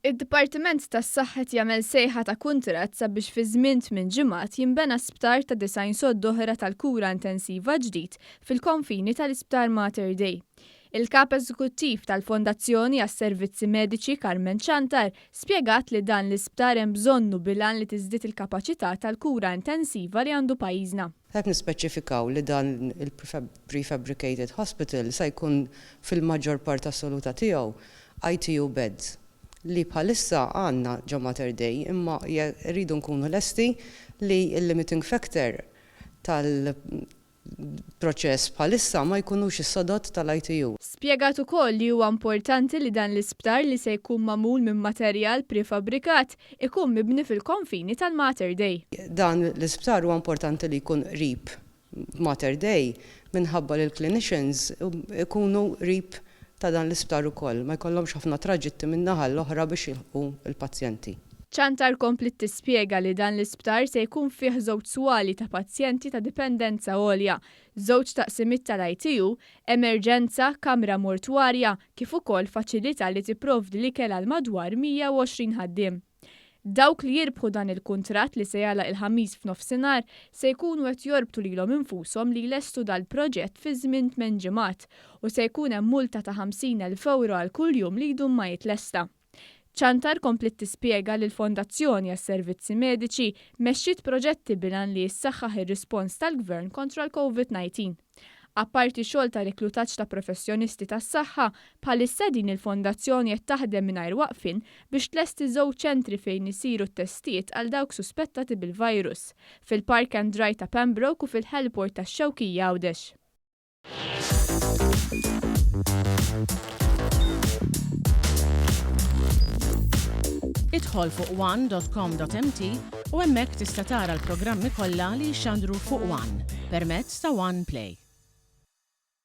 Id-Dipartiment tas-Saħħa qed jagħmel sejħa ta' kuntratt sabiex fi żmien tminn ġimgħat jinbena sptar ta' 90 sodda oħra tal-kura intensiva ġdid fil-konfini tal-Isptar Mater Dei. Il-Kap Eżekuttiv tal-Fondazzjoni għas-Servizzi Mediċi Carmen Ciantar spjegat li dan l-isptar hemm bżonnu bil-għan li tiżdied il-kapaċità tal-kura intensiva li għandu pajjiżna. Qed nispeċifikaw li dan il-prefabricated hospital se jkun fil-maġġor part assoluta tiegħu ITU beds li bħalissa għandna ġo Mater Dei imma rridu nkunu lesti li l-limiting factor tal-proċess bħalissa ma jkunux is-sodod tal-ITU. Spjegat ukoll li huwa importanti li dan l-isptar li se jkun magħmul minn materjal prefabbrikat ikun mibni fil-konfini tal-Mater Dei. Dan l-isptar huwa importanti li jkun qrib Mater Dei minħabba li l-clinicians ikunu qrib ta' dan l-isptar ukoll, ma jkollhomx ħafna traġitti minn naħa l-oħra biex jilħqu l-pazjenti. Ciantar kompliet tispjega li dan l-isptar se jkun fih żewġ swali ta' pazjenti ta' dipendenza għolja, żewġ taqsimiet tal-ITU, emerġenza, kamra mortwarja, kif ukoll faċilità li tipprovdi l-ikel għal madwar 120 ħaddiem. Dawk li jirbħu dan il-kuntratt li se jagħlaq il-Ħamis f'nofsinhar se jkunu qed jorbtu lilhom infushom li jlestu dal-proġett fi żmien tmien ġimgħat u se jkun hemm multa ta' 50,000 ewro għal kull jum li jdum ma jitlesta. Ciantar kompliet tispjega li l-Fondazzjoni għas-Servizzi Mediċi mexxiet proġetti bil-għan li jissaħħaħ ir-rispons tal-Gvern kontra l-Covid-19. Apparti xogħol ta' reklutaġġ ta' professjonisti tas-saħħa, bħalissa din il-fondazzjoni qed taħdem mingħajr waqfien biex tlesti żewġ ċentri fejn isiru t-testijiet għal dawk suspettati bil-virus, fil-Park and Ride ta' Pembroke u fil-Heliport tax-Xewkija Għawdex. Idħol fuq one.com.mt u hemmhekk tista' tara l-programmi kollha li jixxandru fuq One permezz ta' One Play.